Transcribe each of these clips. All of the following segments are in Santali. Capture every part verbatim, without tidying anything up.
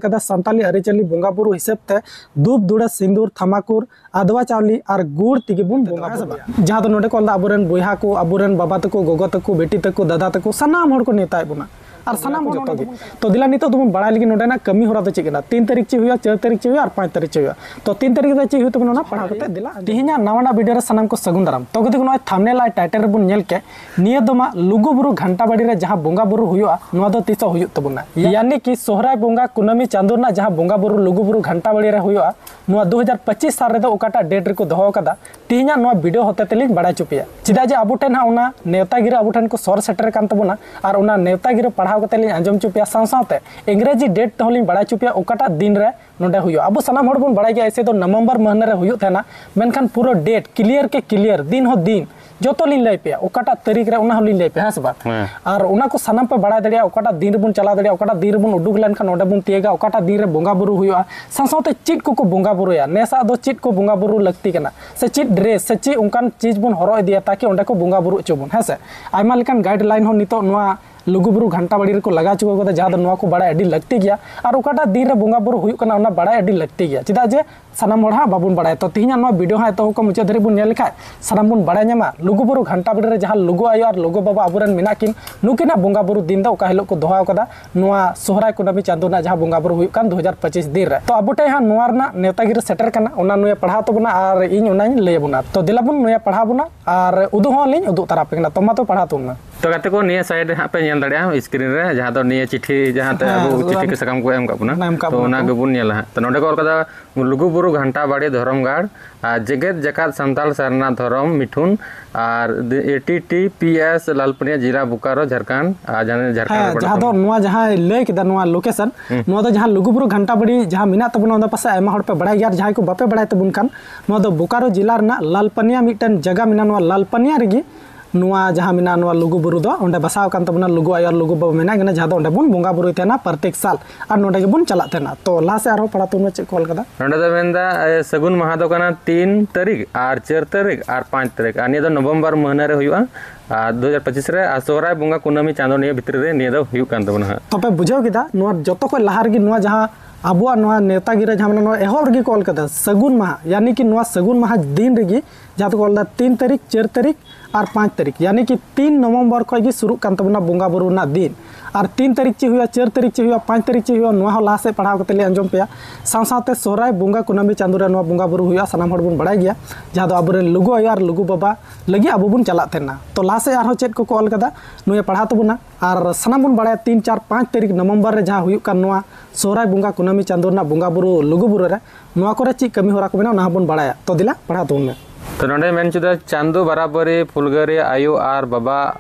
ᱠᱟᱫᱟ ᱥᱟᱱᱛᱟᱞᱤ ᱟᱹᱨᱤᱪᱟᱹᱞᱤ ᱵᱚᱸᱜᱟ ᱵᱩᱨᱩ ᱦᱤᱥᱟᱹᱵ ᱛᱮ ᱫᱷᱩᱯ, ᱫᱷᱩᱲᱟᱹ, ᱥᱤᱸᱫᱩᱨ, ᱛᱷᱟᱢᱟᱠᱩᱨ, ᱟᱫᱽᱣᱟ ᱪᱟᱣᱞᱮ ᱟᱨ ᱜᱩᱲ ᱛᱮᱜᱮ ᱵᱚᱱ ᱵᱚᱸᱜᱟ ᱵᱩᱨᱩᱭᱟ᱾ ᱡᱟᱦᱟᱸ ᱫᱚ ᱱᱚᱰᱮ ᱠᱚ ᱚᱞ ᱫᱟ ᱟᱵᱚᱨᱮᱱ ᱵᱚᱭᱦᱟ ᱠᱚ, ᱟᱵᱚᱨᱮᱱ ᱵᱟᱵᱟ ᱛᱟᱠᱚ, ᱜᱚᱜᱚ ᱛᱟᱠᱚ, ᱵᱤᱴᱤ ᱛᱟᱠᱚ, ᱫᱟᱫᱟ ᱛᱟᱠᱚ, ᱥᱟᱱᱟᱢ ᱦᱚᱲ ᱠᱚ ᱱᱮᱣᱛᱟᱭᱮᱫ ᱵᱚᱱᱟ᱾ ᱟᱨ ᱥᱟᱱᱟᱢ ᱦᱚᱲ ᱡᱚᱛᱚ ᱱᱚᱰᱮ ᱜᱮ᱾ ᱵᱚᱱ, ᱛᱚ ᱫᱮᱞᱟ ᱱᱤᱛᱚᱜ ᱫᱚᱵᱚᱱ ᱵᱟᱲᱟᱭ ᱞᱟᱹᱜᱤᱫ ᱱᱚᱰᱮᱱᱟᱜ ᱠᱟᱹᱢᱤ ᱦᱚᱨᱟ ᱫᱚ ᱪᱮᱫ ᱠᱟᱱᱟ, ᱛᱤᱱ ᱛᱟᱹᱨᱤᱠᱷ ᱪᱮᱫ ᱦᱩᱭᱩᱜᱼᱟ, ᱪᱟᱨ ᱛᱟᱹᱨᱤᱠᱷ ᱪᱮᱫ ᱦᱩᱭᱩᱜᱼᱟ ᱟᱨ ᱯᱟᱸᱪ ᱛᱟᱹᱨᱤᱠᱷ ᱪᱮᱫ ᱦᱩᱭᱩᱜᱼᱟ᱾ ᱛᱚ ᱛᱤᱱ ᱛᱟᱹᱨᱤᱠᱷ ᱨᱮ ᱪᱮᱫ ᱦᱩᱭᱩᱜ ᱛᱟᱵᱚᱱᱟ ᱚᱱᱟ ᱯᱟᱲᱦᱟᱣ ᱠᱟᱛᱮ ᱫᱮᱞᱟ᱾ ᱛᱮᱦᱮᱧᱟᱜ ᱱᱟᱣᱟᱱᱟᱜ video ᱨᱮ ᱥᱟᱱᱟᱢ ᱠᱚ ᱥᱟᱹᱜᱩᱱ ᱫᱟᱨᱟᱢ᱾ ᱛᱚ ᱜᱟᱛᱮ ᱠᱚ, ᱱᱚᱜᱼᱚᱭ thumbnail ᱟᱨ title ᱨᱮᱵᱚᱱ ᱧᱮᱞ ᱠᱮᱫ, ᱱᱤᱭᱟᱹ ᱫᱚ ᱢᱟ ᱞᱩᱜᱩ ᱵᱩᱨᱩ ᱜᱷᱟᱱᱴᱟ ᱵᱟᱲᱤ ᱨᱮ ᱡᱟᱦᱟᱸ ᱵᱚᱸᱜᱟ ᱵᱩᱨᱩ ᱦᱩᱭᱩᱜᱼᱟ, ᱱᱚᱣᱟ ᱫᱚ ᱛᱤᱥᱚᱜ ᱦᱩᱭᱩᱜ ᱛᱟᱵᱚᱱᱟ? ᱭᱟᱱᱤ ᱠᱤ ᱥᱚᱦᱨᱟᱭ ᱵᱚᱸᱜᱟ ᱠᱩᱱᱟᱹᱢᱤ ᱪᱟᱸᱫᱳ ᱨᱮᱱᱟᱜ ᱡᱟᱦᱟᱸ ᱵᱚᱸᱜᱟ ᱵᱩᱨᱩ ᱞᱩᱜᱩ ᱵᱩᱨᱩ ᱜᱷᱟᱱᱴᱟ ᱵᱟᱲᱤ ᱨᱮ ᱦᱩᱭᱩᱜᱼᱟ, ᱱᱚᱣᱟ ᱫᱩ ᱦᱟᱡᱟᱨ ᱯᱚᱸᱪᱤᱥ ᱥᱟᱞ ᱨᱮᱫᱚ ᱚᱠᱟᱴᱟᱜ date ᱨᱮᱠᱚ ᱫᱚᱦᱚ ᱟᱠᱟᱫᱟ, ᱛᱮᱦᱮᱧᱟᱜ ᱱᱚᱣᱟ video ᱦᱚᱛᱮ ᱛᱮᱞᱤᱧ ᱵᱟᱲᱟᱭ ᱦᱚᱪᱚ ᱯᱮᱭᱟ᱾ ᱪᱮᱫᱟᱜ ᱡᱮ ᱟᱵᱚ ᱴᱷᱮᱱ ᱦᱟᱸᱜ ᱚᱱᱟ ᱱᱮᱣᱛᱟ ᱜᱤᱨᱟᱹ ᱟᱵᱚ ᱴᱷᱮᱱ ᱠᱚ ᱥᱚᱨ ᱥᱮᱴᱮᱨ ᱠᱟᱱ ᱛᱟᱵᱚᱱᱟ, ᱟᱨ ᱚᱱᱟ ᱱᱮᱣᱛᱟ ᱜᱤᱨᱟᱹ ᱯᱟᱲᱦᱟᱣ ᱠᱟᱛᱮ ᱞᱤᱧ ᱟᱸᱡᱚᱢ ᱦᱚᱪᱚ ᱯᱮᱭᱟ, ᱥᱟᱶ ᱥᱟᱶᱛᱮ ᱤᱝᱨᱮᱡᱤ date ᱛᱮᱦᱚᱸ ᱞᱤᱧ ᱵᱟᱲᱟᱭ ᱦᱚᱪᱚ ᱯᱮᱭᱟ ᱚᱠᱟᱴᱟᱜ ᱫᱤᱱ ᱨᱮ ᱱᱚᱰᱮ ᱦᱩᱭᱩᱜᱼᱟ᱾ ᱟᱵᱚ ᱥᱟᱱᱟᱢ ᱦᱚᱲ ᱵᱚᱱ ᱵᱟᱲᱟᱭ ᱜᱮᱭᱟ, ᱮᱭᱥᱮ ᱫᱚ ᱱᱚᱵᱷᱮᱢᱵᱚᱨ ᱢᱟᱹᱦᱱᱟᱹ ᱨᱮ ᱦᱩᱭᱩᱜ ᱛᱟᱦᱮᱱᱟ, ᱢᱮᱱᱠᱷᱟᱱ ᱯᱩᱨᱟᱹ date clear ᱠᱮ clear, ᱫᱤᱱ ᱦᱚᱸ ᱫᱤᱱ, ᱡᱚᱛᱚ ᱞᱤᱧ ᱞᱟᱹᱭ ᱯᱮᱭᱟ, ᱚᱠᱟᱴᱟᱜ ᱛᱟᱹᱨᱤᱠᱷ ᱨᱮ ᱚᱱᱟ ᱦᱚᱸᱞᱤᱧ ᱞᱟᱹᱭ ᱯᱮᱭᱟ, ᱦᱮᱸ ᱥᱮ ᱵᱟᱝ? ᱦᱮᱸ᱾ ᱟᱨ ᱚᱱᱟ ᱠᱚ ᱥᱟᱱᱟᱢ ᱯᱮ ᱵᱟᱲᱟᱭ ᱫᱟᱲᱮᱭᱟᱜᱼᱟ, ᱚᱠᱟᱴᱟᱜ ᱫᱤᱱ ᱨᱮᱵᱚᱱ ᱪᱟᱞᱟᱣ ᱫᱟᱲᱮᱭᱟᱜᱼᱟ, ᱚᱠᱟᱴᱟᱜ ᱫᱤᱱ ᱨᱮᱵᱚᱱ ᱩᱰᱩᱠ ᱞᱮᱱᱠᱷᱟᱱ ᱚᱸᱰᱮ ᱵᱚᱱ ᱛᱤᱭᱟᱹᱜᱟ, ᱚᱠᱟᱴᱟᱜ ᱫᱤᱱ ᱨᱮ ᱵᱚᱸᱜᱟ ᱵᱩᱨᱩ ᱦᱩᱭᱩᱜᱼᱟ, ᱥᱟᱶ ᱥᱟᱶᱛᱮ ᱪᱮᱫ ᱠᱚᱠᱚ ᱵᱚᱸᱜᱟ ᱵᱩᱨᱩᱭᱟ, ᱱᱮᱥᱟᱜ ᱫᱚ ᱪᱮᱫ ᱠᱚ ᱵᱚᱸᱜᱟ ᱵᱩᱨᱩ ᱞᱟᱹᱠᱛᱤ ᱠᱟᱱᱟ, ᱥᱮ ᱪᱮᱫ dress ᱥᱮ ᱪᱮᱫ ᱚᱱᱠᱟᱱ ᱪᱤᱡᱽ ᱵᱚᱱ ᱦᱚᱨᱚᱜ ᱤᱫᱤᱭᱟ ᱛᱟᱠᱤ ᱚᱸᱰᱮ ᱠᱚ ᱵᱚᱸᱜᱟ ᱵᱩᱨᱩ ᱦᱚᱪᱚ ᱵᱚᱱ, ᱦᱮᱸ ᱥᱮ? ᱟᱭᱢᱟ ᱞᱮᱠᱟᱱ guideline ᱦᱚᱸ ᱱᱤᱛᱚᱜ ᱱᱚᱣᱟ ᱞᱩᱜᱩᱵᱩᱨᱩ ᱜᱷᱟᱱᱴᱟ ᱵᱟᱲᱤ ᱨᱮᱠᱚ ᱞᱟᱜᱟᱣ ᱦᱚᱪᱚ ᱠᱟᱫᱟ, ᱡᱟᱦᱟᱸ ᱫᱚ ᱱᱚᱣᱟ ᱠᱚ ᱵᱟᱲᱟᱭ ᱟᱹᱰᱤ ᱞᱟᱹᱠᱛᱤ ᱜᱮᱭᱟ᱾ ᱟᱨ ᱚᱠᱟᱴᱟᱜ ᱫᱤᱱ ᱨᱮ ᱵᱚᱸᱜᱟ ᱵᱩᱨᱩ ᱦᱩᱭᱩᱜ ᱠᱟᱱᱟ, ᱚᱱᱟ ᱵᱟᱲᱟᱭ ᱟᱹᱰᱤ ᱞᱟᱹᱠᱛᱤ ᱜᱮᱭᱟ, ᱪᱮᱫᱟᱜ ᱡᱮ ᱥᱟᱱᱟᱢ ᱦᱚᱲ ᱦᱟᱸᱜ ᱵᱟᱵᱚᱱ ᱵᱟᱲᱟᱭᱟ᱾ ᱛᱚ ᱛᱮᱦᱮᱧᱟᱜ ᱱᱚᱣᱟ video ᱦᱟᱸᱜ ᱮᱛᱚᱦᱚᱵ ᱠᱷᱚᱱ ᱢᱩᱪᱟᱹᱫ ᱫᱷᱟᱹᱨᱤᱡ ᱵᱚᱱ ᱧᱮᱞ ᱞᱮᱠᱷᱟᱡ ᱥᱟᱱᱟᱢ ᱵᱚᱱ ᱵᱟᱲᱟᱭ ᱧᱟᱢᱟ ᱞᱩᱜᱩᱵᱩᱨᱩ ᱜᱷᱟᱱᱴᱟ ᱵᱟᱲᱤ ᱨᱮ ᱡᱟᱦᱟᱸ ᱞᱩᱜᱩ ᱟᱭᱳ ᱟᱨ ᱞᱩᱜᱩ ᱵᱟᱵᱟ ᱟᱵᱚᱨᱮᱱ ᱢᱮᱱᱟᱜ ᱠᱤᱱ, ᱱᱩᱠᱤᱱᱟᱜ ᱵᱚᱸᱜᱟ ᱵᱩᱨᱩ ᱫᱤᱱ ᱫᱚ ᱚᱠᱟ ᱦᱤᱞᱳᱜ ᱠᱚ ᱫᱚᱦᱚ ᱟᱠᱟᱫᱟ, ᱱᱚᱣᱟ ᱥᱚᱦᱨᱟᱭ ᱠᱩᱱᱟᱹᱢᱤ ᱪᱟᱸᱫᱳ ᱨᱮᱱᱟᱜ ᱡᱟᱦᱟᱸ ᱵᱚᱸᱜᱟ ᱵᱩᱨᱩ ᱦᱩᱭᱩᱜ ᱠᱟᱱ ᱫᱩ ᱦᱟᱡᱟᱨ ᱯᱚᱸᱪᱤᱥ ᱫᱤᱱ ᱨᱮ᱾ ᱛᱚ ᱟᱵᱚ ᱴᱷᱮᱱ ᱦᱟᱸᱜ ᱱᱚᱣᱟ ᱨᱮᱱᱟᱜ ᱱᱮᱣᱛᱟ ᱜᱤᱨᱟᱹ ᱥᱮᱴᱮᱨ ᱠᱟᱱᱟ, ᱚᱱᱟ ᱱᱩᱭᱮ ᱯᱟᱲᱦᱟᱣ ᱛᱟᱵᱚᱱᱟ ᱟᱨ ᱤᱧ ᱚᱱᱟᱧ ᱞᱟᱹᱭ ᱟᱵᱚᱱᱟ᱾ ᱛᱚ ᱫᱮᱞᱟ ᱵᱚᱱ ᱱᱩᱭᱮ ᱯᱟᱲᱦᱟᱣ ᱵᱚᱱᱟ ᱟᱨ ᱩᱫᱩᱜ ᱦᱚᱸ ᱞᱤᱧ ᱩᱫᱩᱜ ᱛᱟᱨᱟ ᱟᱯᱮ ᱠᱟᱱᱟ᱾ ᱛᱚ ᱢᱟ ᱛᱚ ᱯᱟᱲᱦᱟᱣ ᱛᱟᱵᱚᱱ ᱢᱮ᱾ ᱛᱚ ᱜᱟᱛᱮ ᱠᱚ, ᱱᱤᱭᱟᱹ side ᱨᱮ ᱦᱟᱸᱜ ᱯᱮ ᱧᱮᱞ ᱫᱟᱲᱮᱭᱟᱜᱼᱟ screen ᱨᱮ, ᱡᱟᱦᱟᱸ ᱫᱚ ᱱᱤᱭᱟᱹ ᱪᱤᱴᱷᱤ, ᱡᱟᱦᱟᱸ ᱛᱮ ᱦᱮᱸ, ᱟᱵᱚ ᱪᱤᱴᱷᱤ ᱠᱚ ᱥᱟᱠᱟᱢ ᱠᱚ ᱮᱢ ᱠᱟᱜ ᱵᱚᱱᱟ᱾ ᱮᱢ ᱠᱟᱜ ᱛᱚ ᱵᱚᱱᱟ ᱚᱱᱟ ᱠᱚ᱾ ᱜᱮᱵᱚᱱ ᱧᱮᱞᱟ ᱦᱟᱸᱜ᱾ ᱛᱚ ᱱᱚᱸᱰᱮ ᱠᱚ ᱚᱞ ᱠᱟᱫᱟ, ᱞᱩᱜᱩᱵᱩᱨᱩ ᱜᱷᱟᱱᱴᱟ ᱵᱟᱲᱤ ᱫᱷᱚᱨᱚᱢ ᱜᱟᱲ ᱟᱨ ᱡᱮᱜᱮᱛ ᱡᱟᱠᱟᱛ ᱥᱟᱱᱛᱟᱲ ᱥᱟᱨᱱᱟ ᱫᱷᱚᱨᱚᱢ ᱢᱤᱴᱷᱩᱱ ᱟᱨ A T T P S Lalpania ᱡᱤᱞᱟ ᱵᱳᱠᱟᱨᱳ ᱡᱷᱟᱲᱠᱷᱚᱸᱰ ᱟᱨ ᱡᱟᱦᱟᱸ ᱡᱷᱟᱲᱠᱷᱚᱸᱰ ᱦᱮᱸ, ᱨᱮ ᱡᱟᱦᱟᱸ ᱫᱚ ᱯᱟᱲᱟᱜ ᱠᱟᱱᱟ᱾ ᱱᱚᱣᱟ ᱡᱟᱦᱟᱸᱭ ᱞᱟᱹᱭ ᱠᱮᱫᱟ ᱱᱚᱣᱟ location, ᱦᱩᱸ᱾ ᱱᱚᱣᱟ ᱫᱚ ᱡᱟᱦᱟᱸ ᱞᱩᱜᱩᱵᱩᱨᱩ ᱜᱷᱟᱱᱴᱟ ᱵᱟᱲᱤ ᱡᱟᱦᱟᱸ ᱢᱮᱱᱟᱜ ᱛᱟᱵᱚᱱᱟ, ᱚᱱᱟ ᱯᱟᱥᱮ ᱟᱭᱢᱟ ᱦᱚᱲ ᱯᱮ ᱵᱟᱲᱟᱭ ᱜᱮᱭᱟ, ᱟᱨ ᱡᱟᱦᱟᱸᱭ ᱠᱚ ᱵᱟᱯᱮ ᱵᱟᱲᱟᱭ ᱛᱟᱵᱚᱱ ᱠᱷᱟᱱ, ᱱᱚᱣᱟ ᱫᱚ ᱵᱳᱠᱟᱨᱳ ᱡᱮᱞᱟ ᱨᱮᱱᱟᱜ ᱞᱟᱞᱯᱟᱹᱱᱤᱭᱟ ᱢᱤᱫᱴᱮᱱ ᱡᱟᱭᱜᱟ ᱢᱮᱱᱟᱜᱼᱟ᱾ ᱱᱚᱣᱟ ᱞᱟᱞᱯᱟᱹᱱᱤᱭᱟ ᱨᱮᱜᱮ ᱱᱚᱣᱟ ᱡᱟᱦᱟᱸ ᱢᱮᱱᱟᱜᱼᱟ, ᱱᱚᱣᱟ ᱞᱩᱜᱩ ᱵᱩᱨᱩ ᱫᱚ ᱚᱸᱰᱮ ᱵᱟᱥᱟᱣ ᱟᱠᱟᱱ ᱛᱟᱵᱚᱱᱟ ᱞᱩᱜᱩ ᱟᱭᱳ ᱟᱨ ᱞᱩᱜᱩ ᱵᱟᱵᱟ ᱢᱮᱱᱟᱜ ᱠᱤᱱᱟ, ᱡᱟᱦᱟᱸ ᱫᱚ ᱚᱸᱰᱮ ᱵᱚᱱ ᱵᱚᱸᱜᱟ ᱵᱩᱨᱩᱭ ᱛᱟᱦᱮᱱᱟ ᱯᱨᱚᱛᱮᱠ ᱥᱟᱞ᱾ ᱟᱨ ᱱᱚᱸᱰᱮ ᱜᱮᱵᱚᱱ ᱪᱟᱞᱟᱜ ᱛᱟᱦᱮᱱᱟ᱾ ᱛᱚ ᱞᱟᱦᱟ ᱥᱮᱫ ᱟᱨᱦᱚᱸ ᱯᱟᱲᱦᱟᱣ ᱛᱟᱵᱚᱱ ᱢᱮ, ᱪᱮᱫ ᱠᱚ ᱚᱞ ᱠᱟᱫᱟ? ᱱᱚᱸᱰᱮ ᱫᱚ ᱢᱮᱱᱫᱟ, ᱮ, ᱥᱟᱹᱜᱩᱱ ᱢᱟᱦᱟ ᱫᱚ ᱠᱟᱱᱟ ᱛᱤᱱ ᱛᱟᱹᱨᱤᱠᱷ ᱟᱨ ᱪᱟᱨ ᱛᱟᱹᱨᱤᱠᱷ ᱟᱨ ᱯᱟᱸᱪ ᱛᱟᱹᱨᱤᱠᱷ, ᱟᱨ ᱱᱤᱭᱟᱹ ᱫᱚ ᱱᱚᱵᱷᱮᱢᱵᱚᱨ ᱢᱟᱹᱦᱱᱟᱹ ᱨᱮ ᱦᱩᱭᱩᱜᱼᱟ, ᱟᱨ ᱫᱩ ᱦᱟᱡᱟᱨ ᱯᱚᱸᱪᱤᱥ ᱨᱮ, ᱟᱨ ᱥᱚᱦᱨᱟᱭ ᱵᱚᱸᱜᱟ ᱠᱩᱱᱟᱹᱢᱤ ᱪᱟᱸᱫᱳ ᱱᱤᱭᱟᱹ ᱵᱷᱤᱛᱨᱤ ᱨᱮ ᱱᱤᱭᱟᱹ ᱫᱚ ᱦᱩᱭᱩᱜ ᱠᱟᱱ ᱛᱟᱵᱚᱱᱟ ᱦᱟᱸᱜ᱾ ᱛᱚᱯᱮ ᱵᱩᱡᱷᱟᱹᱣ ᱠᱮᱫᱟ, ᱱᱚᱣᱟ ᱡᱚᱛᱚ ᱠᱷᱚᱱ ᱞᱟᱦᱟ ᱨᱮᱜᱮ ᱱᱚᱣᱟ ᱡᱟᱦᱟᱸ ᱟᱵᱚᱣᱟᱜ ᱱᱚᱣᱟ ᱱᱮᱣᱛᱟ ᱜᱤᱨᱟᱹ ᱡᱟᱦᱟᱸ ᱢᱮᱱᱟᱜᱼᱟ, ᱱᱚᱣᱟ ᱮᱦᱚᱵ ᱨᱮᱜᱮ ᱠᱚ ᱚᱞ ᱠᱟᱫᱟ ᱥᱟᱹᱜᱩᱱ ᱢᱟᱦᱟ, ᱭᱟᱱᱤ ᱠᱤ ᱱᱚᱣᱟ ᱥᱟᱹᱜᱩᱱ ᱢᱟᱦᱟ ᱫᱤᱱ ᱨᱮᱜᱮ, ᱡᱟᱦᱟᱸ ᱫᱚᱠᱚ ᱚᱞ ᱫᱟ ᱛᱤᱱ ᱛᱟᱹᱨᱤᱠᱷ, ᱪᱟᱨ ᱛᱟᱹᱨᱤᱠᱷ ᱟᱨ ᱯᱟᱸᱪ ᱛᱟᱹᱨᱤᱠᱷ, ᱭᱟᱱᱤ ᱠᱤ ᱛᱤᱱ ᱱᱚᱵᱷᱮᱢᱵᱚᱨ ᱠᱷᱚᱱ ᱜᱮ ᱥᱩᱨᱩᱜ ᱠᱟᱱ ᱛᱟᱵᱚᱱᱟ ᱵᱚᱸᱜᱟ ᱵᱩᱨᱩ ᱨᱮᱱᱟᱜ ᱫᱤᱱ᱾ ᱟᱨ ᱛᱤᱱ ᱛᱟᱹᱨᱤᱠᱷ ᱪᱮᱫ ᱦᱩᱭᱩᱜᱼᱟ, ᱪᱟᱨ ᱛᱟᱹᱨᱤᱠᱷ ᱪᱮᱫ ᱦᱩᱭᱩᱜᱼᱟ, ᱯᱟᱸᱪ ᱛᱟᱹᱨᱤᱠᱷ ᱪᱮᱫ ᱦᱩᱭᱩᱜᱼᱟ, ᱱᱚᱣᱟ ᱦᱚᱸ ᱞᱟᱦᱟ ᱥᱮᱫ ᱯᱟᱲᱦᱟᱣ ᱠᱟᱛᱮ ᱞᱮ ᱟᱸᱡᱚᱢ ᱯᱮᱭᱟ᱾ ᱥᱟᱶ ᱥᱟᱶᱛᱮ ᱥᱚᱦᱨᱟᱭ ᱵᱚᱸᱜᱟ ᱠᱩᱱᱟᱹᱢᱤ ᱪᱟᱸᱫᱳ ᱨᱮ ᱱᱚᱣᱟ ᱵᱚᱸᱜᱟ ᱵᱩᱨᱩ ᱦᱩᱭᱩᱜᱼᱟ, ᱥᱟᱱᱟᱢ ᱦᱚᱲ ᱵᱚᱱ ᱵᱟᱲᱟᱭ ᱜᱮᱭᱟ, ᱡᱟᱦᱟᱸ ᱫᱚ ᱟᱵᱚᱨᱮᱱ ᱞᱩᱜᱩ ᱟᱭᱳ ᱟᱨ ᱞᱩᱜᱩ ᱵᱟᱵᱟ ᱞᱟᱹᱜᱤᱫ ᱟᱵᱚ ᱵᱚᱱ ᱪᱟᱞᱟᱜ ᱛᱟᱦᱮᱱᱟ᱾ ᱛᱚ ᱞᱟᱦᱟ ᱥᱮᱫ ᱟᱨᱦᱚᱸ ᱪᱮᱫ ᱠᱚᱠᱚ ᱚᱞ ᱠᱟᱫᱟ, ᱱᱩᱭᱮ ᱯᱟᱲᱦᱟᱣ ᱛᱟᱵᱚᱱᱟ᱾ ᱟᱨ ᱥᱟᱱᱟᱢ ᱵᱚᱱ ᱵᱟᱲᱟᱭᱟ, ᱛᱤᱱ, ᱪᱟᱨ, ᱯᱟᱸᱪ ᱛᱟᱹᱨᱤᱠᱷ ᱱᱚᱵᱷᱮᱢᱵᱚᱨ ᱨᱮ ᱡᱟᱦᱟᱸ ᱦᱩᱭᱩᱜ ᱠᱟᱱ ᱱᱚᱣᱟ ᱥᱚᱦᱨᱟᱭ ᱵᱚᱸᱜᱟ ᱠᱩᱱᱟᱹᱢᱤ ᱪᱟᱸᱫᱳ ᱨᱮᱱᱟᱜ ᱵᱚᱸᱜᱟ ᱵᱩᱨᱩ ᱞᱩᱜᱩ ᱵᱩᱨᱩ ᱨᱮ, ᱱᱚᱣᱟ ᱠᱚᱨᱮ ᱪᱮᱫ ᱠᱟᱹᱢᱤ ᱦᱚᱨᱟ ᱠᱚ ᱢᱮᱱᱟᱜᱼᱟ, ᱚᱱᱟ ᱦᱚᱸᱵᱚᱱ ᱵᱟᱲᱟᱭᱟ᱾ ᱛᱚ ᱫᱮᱞᱟ ᱯᱟᱲᱦᱟᱣ ᱛᱟᱵᱚᱱ ᱢᱮ᱾ ᱛᱚ ᱱᱚᱰᱮ ᱢᱮᱱ ᱦᱚᱪᱚᱭᱮᱫᱟ, ᱪᱟᱸᱫᱳ ᱵᱟᱨᱟᱵᱟᱨᱤ ᱯᱷᱩᱞᱜᱟᱹᱨᱤᱭᱟᱹ ᱟᱭᱳ ᱟᱨ ᱵᱟᱵᱟ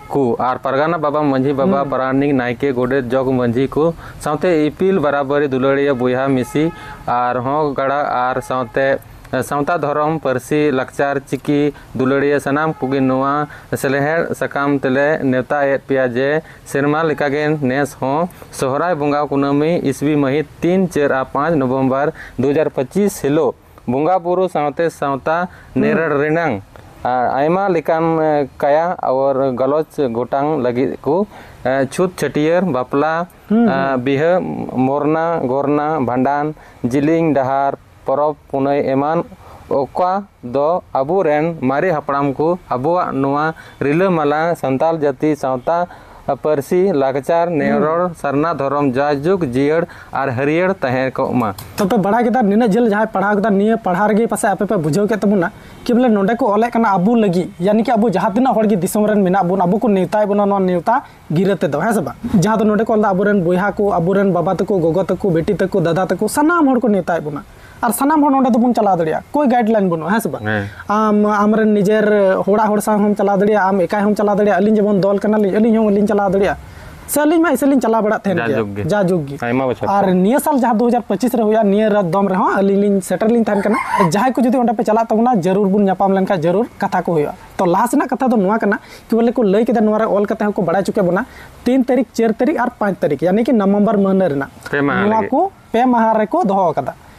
ᱠᱚ ᱟᱨ ᱯᱟᱨᱜᱟᱱᱟ ᱵᱟᱵᱟ, ᱢᱟᱹᱡᱷᱤ ᱵᱟᱵᱟ, ᱦᱩᱸ᱾ ᱯᱟᱨᱟᱱᱤᱠ, ᱱᱟᱭᱠᱮ, ᱜᱚᱰᱮᱛ, ᱡᱚᱜᱽ ᱢᱟᱹᱡᱷᱤ ᱠᱚ ᱥᱟᱶᱛᱮ ᱤᱯᱤᱞ ᱵᱟᱨᱟᱵᱟᱨᱤ ᱫᱩᱞᱟᱹᱲᱤᱭᱟᱹ ᱵᱚᱭᱦᱟ ᱢᱤᱥᱤ ᱟᱨ ᱦᱚᱸ ᱜᱟᱲᱟ ᱟᱨ ᱥᱟᱶᱛᱮ ᱥᱟᱶᱛᱟ ᱫᱷᱚᱨᱚᱢ, ᱯᱟᱹᱨᱥᱤ, ᱞᱟᱠᱪᱟᱨ, ᱪᱤᱠᱤ ᱫᱩᱞᱟᱹᱲᱤᱭᱟᱹ ᱥᱟᱱᱟᱢ ᱠᱚᱜᱮ ᱱᱚᱣᱟ ᱥᱮᱞᱦᱮᱫ ᱥᱟᱠᱟᱢ ᱛᱮᱞᱮ ᱱᱮᱣᱛᱟᱭᱮᱫ ᱯᱮᱭᱟ ᱡᱮ ᱥᱮᱨᱢᱟ ᱞᱮᱠᱟᱜᱮ ᱱᱮᱥ ᱦᱚᱸ ᱥᱚᱦᱨᱟᱭ ᱵᱚᱸᱜᱟ ᱠᱩᱱᱟᱹᱢᱤ ᱤᱥᱣᱤ ᱢᱟᱹᱦᱤᱛ ᱛᱤᱱ, ᱪᱟᱨ ᱟᱨ ᱯᱟᱸᱪ ᱱᱚᱵᱷᱮᱢᱵᱚᱨ ᱫᱩ ᱦᱟᱡᱟᱨ ᱯᱚᱸᱪᱤᱥ ᱦᱤᱞᱳᱜ ᱵᱚᱸᱜᱟ ᱵᱩᱨᱩ ᱥᱟᱶᱛᱮ ᱥᱟᱶᱛᱟ ᱦᱩᱸ᱾ ᱱᱮᱨᱮᱲ ᱨᱮᱱᱟᱝ ᱟᱨ ᱟᱭᱢᱟ ᱞᱮᱠᱟᱱ, ᱮ, ᱠᱟᱭᱟ ᱟᱨ ᱜᱟᱞᱚᱪ ᱜᱚᱴᱟᱝ ᱞᱟᱹᱜᱤᱫ ᱠᱚ, ᱮ, ᱪᱷᱩᱛ ᱪᱷᱟᱹᱴᱭᱟᱹᱨ, ᱵᱟᱯᱞᱟ, ᱦᱩᱸ, ᱮ, ᱦᱩᱸ᱾ ᱵᱤᱦᱟᱹ, ᱢᱚᱨᱱᱟ, ᱜᱚᱨᱱᱟ, ᱵᱷᱟᱸᱰᱟᱱ, ᱡᱤᱞᱤᱧ ᱰᱟᱦᱟᱨ, ᱯᱚᱨᱚᱵᱽ ᱯᱩᱱᱟᱹᱭ ᱮᱢᱟᱱ, ᱚᱠᱟ ᱫᱚ ᱟᱵᱚᱨᱮᱱ ᱢᱟᱨᱮ ᱦᱟᱯᱲᱟᱢ ᱠᱚ ᱟᱵᱚᱣᱟᱜ ᱱᱚᱣᱟ ᱨᱤᱞᱟᱹᱢᱟᱞᱟ ᱥᱟᱱᱛᱟᱲ ᱡᱟᱹᱛᱤ ᱥᱟᱶᱛᱟ, ᱯᱟᱹᱨᱥᱤ, ᱞᱟᱠᱪᱟᱨ, ᱦᱩᱸ᱾ ᱱᱮᱨᱚᱲ, ᱥᱟᱨᱱᱟ ᱫᱷᱚᱨᱚᱢ ᱡᱟᱭᱡᱩᱜᱽ ᱡᱤᱭᱟᱹᱲ ᱟᱨ ᱦᱟᱹᱨᱭᱟᱹᱲ ᱛᱟᱦᱮᱸ ᱠᱚᱜ ᱢᱟ᱾ ᱛᱚ ᱯᱮ ᱵᱟᱲᱟᱭ ᱠᱮᱫᱟ, ᱱᱤᱱᱟᱹᱜ ᱡᱷᱟᱹᱞ ᱡᱟᱦᱟᱸᱭ ᱯᱟᱲᱦᱟᱣ ᱠᱮᱫᱟ, ᱱᱤᱭᱟᱹ ᱯᱟᱲᱦᱟᱣ ᱨᱮᱜᱮ ᱯᱟᱥᱮ ᱟᱯᱮ ᱯᱮ ᱵᱩᱡᱷᱟᱹᱣ ᱠᱮᱫ ᱛᱟᱵᱚᱱᱟ ᱠᱤ ᱵᱚᱞᱮ ᱱᱚᱸᱰᱮ ᱠᱚ ᱚᱞᱮᱫ ᱠᱟᱱᱟ ᱟᱵᱚ ᱞᱟᱹᱜᱤᱫ, ᱭᱟᱱᱤ ᱠᱤ ᱟᱵᱚ ᱡᱟᱦᱟᱸ ᱛᱤᱱᱟᱹᱜ ᱦᱚᱲ ᱜᱮ ᱫᱤᱥᱚᱢ ᱨᱮᱱ ᱢᱮᱱᱟᱜ ᱵᱚᱱ, ᱟᱵᱚ ᱠᱚ ᱱᱮᱣᱛᱟᱭᱮᱫ ᱵᱚᱱᱟ ᱱᱚᱣᱟ ᱱᱮᱣᱛᱟ ᱜᱤᱨᱟᱹ ᱛᱮᱫᱚ, ᱦᱮᱸ ᱥᱮ ᱵᱟᱝ? ᱡᱟᱦᱟᱸ ᱫᱚ ᱱᱚᱸᱰᱮ ᱠᱚ ᱚᱞ ᱫᱟ ᱟᱵᱚᱨᱮᱱ ᱵᱚᱭᱦᱟ ᱠᱚ, ᱟᱵᱚᱨᱮᱱ ᱵᱟᱵᱟ ᱛᱟᱠᱚ, ᱜᱚᱜᱚ ᱛᱟᱠᱚ, ᱵᱤᱴᱤ ᱛᱟᱠᱚ, ᱥᱟᱱᱟᱢ ᱦᱚᱲ ᱠᱚ ᱱᱮᱣᱛᱟᱭᱮᱫ ᱵᱚᱱᱟ᱾ ᱟᱨ ᱥᱟᱱᱟᱢ ᱦᱚᱲ ᱱᱚᱸᱰᱮ ᱫᱚᱵᱚᱱ ᱪᱟᱞᱟᱣ ᱫᱟᱲᱮᱭᱟᱜᱼᱟ, ᱠᱳᱭ guideline ᱵᱟᱹᱱᱩᱜᱼᱟ, ᱦᱮᱸ ᱥᱮ ᱵᱟᱝ? ᱦᱮᱸ᱾ ᱟᱢ ᱟᱢᱨᱮᱱ ᱱᱤᱡᱮᱨ ᱦᱚᱲᱟᱜ ᱦᱚᱲ ᱥᱟᱶ ᱦᱚᱸᱢ ᱪᱟᱞᱟᱣ ᱫᱟᱲᱮᱭᱟᱜᱼᱟ, ᱟᱢ ᱮᱠᱟᱭ ᱦᱚᱸᱢ ᱪᱟᱞᱟᱣ ᱫᱟᱲᱮᱭᱟᱜᱼᱟ, ᱟᱹᱞᱤᱧ ᱡᱮᱢᱚᱱ ᱫᱚᱞ ᱠᱟᱱᱟᱞᱤᱧ, ᱟᱹᱞᱤᱧ ᱦᱚᱸ ᱞᱤᱧ ᱪᱟᱞᱟᱣ ᱫᱟᱲᱮᱭᱟᱜᱼᱟ᱾ ᱥᱮ ᱟᱹᱞᱤᱧ ᱢᱟ ᱮᱥᱮ ᱞᱤᱧ ᱪᱟᱞᱟᱣ ᱵᱟᱲᱟᱜ ᱛᱟᱦᱮᱱ ᱡᱟ ᱜᱮᱭᱟ, ᱡᱩᱜᱽ ᱜᱮ᱾ ᱡᱟ ᱡᱩᱜᱽ ᱜᱮ᱾ ᱟᱭᱢᱟ ᱵᱚᱪᱷᱚᱨ ᱟᱨ ᱠᱷᱚᱱ᱾ ᱱᱤᱭᱟᱹ ᱥᱟᱞ ᱡᱟᱦᱟᱸ ᱫᱩ ᱦᱟᱡᱟᱨ ᱯᱚᱸᱪᱤᱥ ᱨᱮ ᱦᱩᱭᱩᱜᱼᱟ, ᱱᱤᱭᱟᱹ ᱨᱮ ᱫᱚᱢ ᱨᱮᱦᱚᱸ ᱟᱹᱞᱤᱧ ᱞᱤᱧ ᱥᱮᱴᱮᱨ ᱞᱤᱧ ᱛᱟᱦᱮᱱ ᱠᱟᱱᱟ᱾ ᱟᱨ ᱡᱟᱦᱟᱸᱭ ᱠᱚ ᱡᱩᱫᱤ ᱚᱸᱰᱮ ᱯᱮ ᱪᱟᱞᱟᱜ ᱛᱟᱵᱚᱱᱟ, ᱡᱟᱹᱨᱩᱲ ᱵᱚᱱ ᱧᱟᱯᱟᱢ ᱞᱮᱱᱠᱷᱟᱱ ᱡᱟᱹᱨᱩᱲ ᱠᱟᱛᱷᱟ ᱠᱚ ᱦᱩᱭᱩᱜᱼᱟ᱾ ᱛᱚ ᱞᱟᱦᱟ ᱥᱮᱱᱟᱜ ᱠᱟᱛᱷᱟ ᱫᱚ ᱱᱚᱣᱟ ᱠᱟᱱᱟ ᱠᱤ ᱵᱚᱞᱮ ᱠᱚ ᱞᱟᱹᱭ ᱠᱮᱫᱟ, ᱱᱚᱣᱟ ᱨᱮ ᱚᱞ ᱠᱟᱛᱮ ᱦᱚᱸᱠᱚ ᱵᱟᱲᱟᱭ ᱦᱚᱪᱚ ᱠᱮᱫ ᱵᱚᱱᱟ, ᱛᱤᱱ ᱛᱟᱹᱨᱤᱠᱷ, ᱪᱟᱨ ᱛᱟᱹᱨᱤᱠᱷ ᱟᱨ ᱯᱟᱸᱪ ᱛᱟᱹᱨᱤᱠᱷ, ᱭᱟᱱᱤ ᱠᱤ ᱱᱚᱵᱷᱮᱢᱵᱚᱨ ᱢᱟᱹᱦᱱᱟᱹ ᱨᱮᱱᱟᱜ ᱯᱮ ᱢᱟᱦᱟ ᱱᱚᱣᱟ ᱞᱟᱹᱜᱤᱫ᱾ ᱠᱚ ᱯᱮ ᱢᱟᱦᱟ ᱨᱮᱠᱚ ᱫᱚᱦᱚ ᱟᱠᱟᱫᱟ᱾